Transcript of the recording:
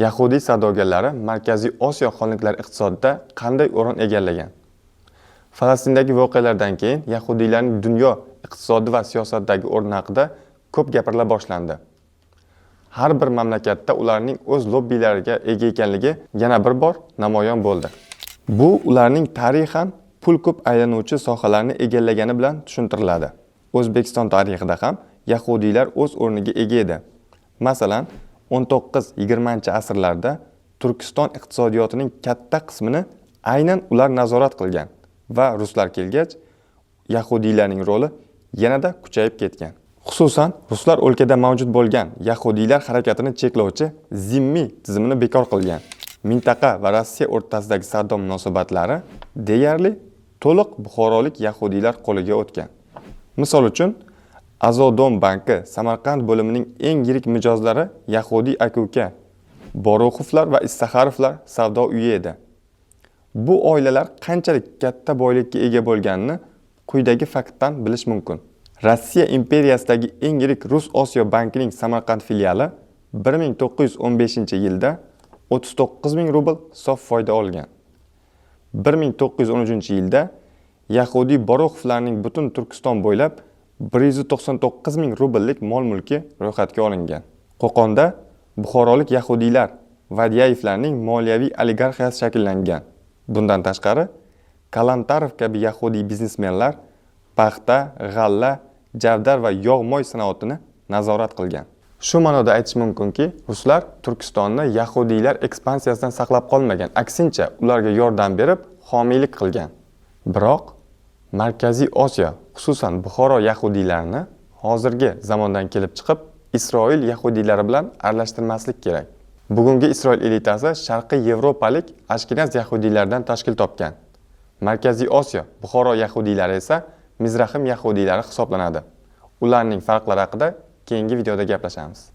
Yahudiy savdogarlari Markaziy Osiyo xonliklari iqtisodida qanday o'rin egallagan? Falastindagi voqealardan keyin yahudiylarning dunyo iqtisodi va siyosatidagi o'rni haqida ko'p gapirila boshlandi. Har bir mamlakatda ularning o'z lobbilariga ega ekanligi yana bir bor namoyon bo'ldi. Bu ularning tarixan pul ko'p aylanuvchi sohalarni egallagani bilan tushuntiriladi. O'zbekiston tarixida ham yahudiylar o'z o'rniga ega edi. Masalan, 19-20 asrlarda Turkiston iqtisodiyotining katta qismini aynan ular nazorat qilgan va ruslar kelgach, yahudiylarning roli yanada kuchayib ketgan. Xususan, ruslar o'lkada mavjud bo'lgan yahudiylar harakatini cheklovchi zimmi tizimini bekor qilgan. Mintaqa va Rossiya o'rtasidagi savdo munosabatlari deyarli to'liq buxorolik yahudiylar qo'liga o'tgan. Misol uchun, Azodom banki Samarqand bo'limining eng yirik mijozlari yahudiy aka-uka Boruxovlar va Issaxarovlar savdo uyi edi. Bu oilalar qanchalik katta boylikka ega bo'lganini quyidagi faktdan bilish mumkin. Rossiya imperiyasidagi eng yirik Rus Osiyo bankining Samarqand filiali 1915-yilda 39 ming rubl sof foyda olgan. 1913-yilda yahudiy Boruxovlarning butun Turkiston bo'ylab 199 ming rubllik mol-mulki ro'yxatga olingan. Qo'qonda buxorolik yahudiylar Vadyayevlarning moliyaviy oligarxiyasi shakllangan. Bundan tashqari, Kalantarov kabi yahudiy biznesmenlar paxta, g'alla, javdar va yog'-moy sanoatini nazorat qilgan. Shu ma'noda aytish mumkinki, ruslar Turkistonni yahudiylar ekspansiyasidan saqlab qolmagan, aksincha ularga yordam berib, homiylik qilgan. Biroq Markaziy Osiyo, xususan Buxoro yahudiylarini hozirgi zamondan kelib chiqib, Isroil yahudiylari bilan aralashtirmaslik kerak. Bugungi Isroil elitasi Sharqiy Yevropalik ashkenaz yahudiylaridan tashkil topgan. Markaziy Osiyo, Buxoro yahudiylari esa Mizrahim yahudiylari hisoblanadi. Ularning farqlari haqida keyingi videoda gaplashamiz.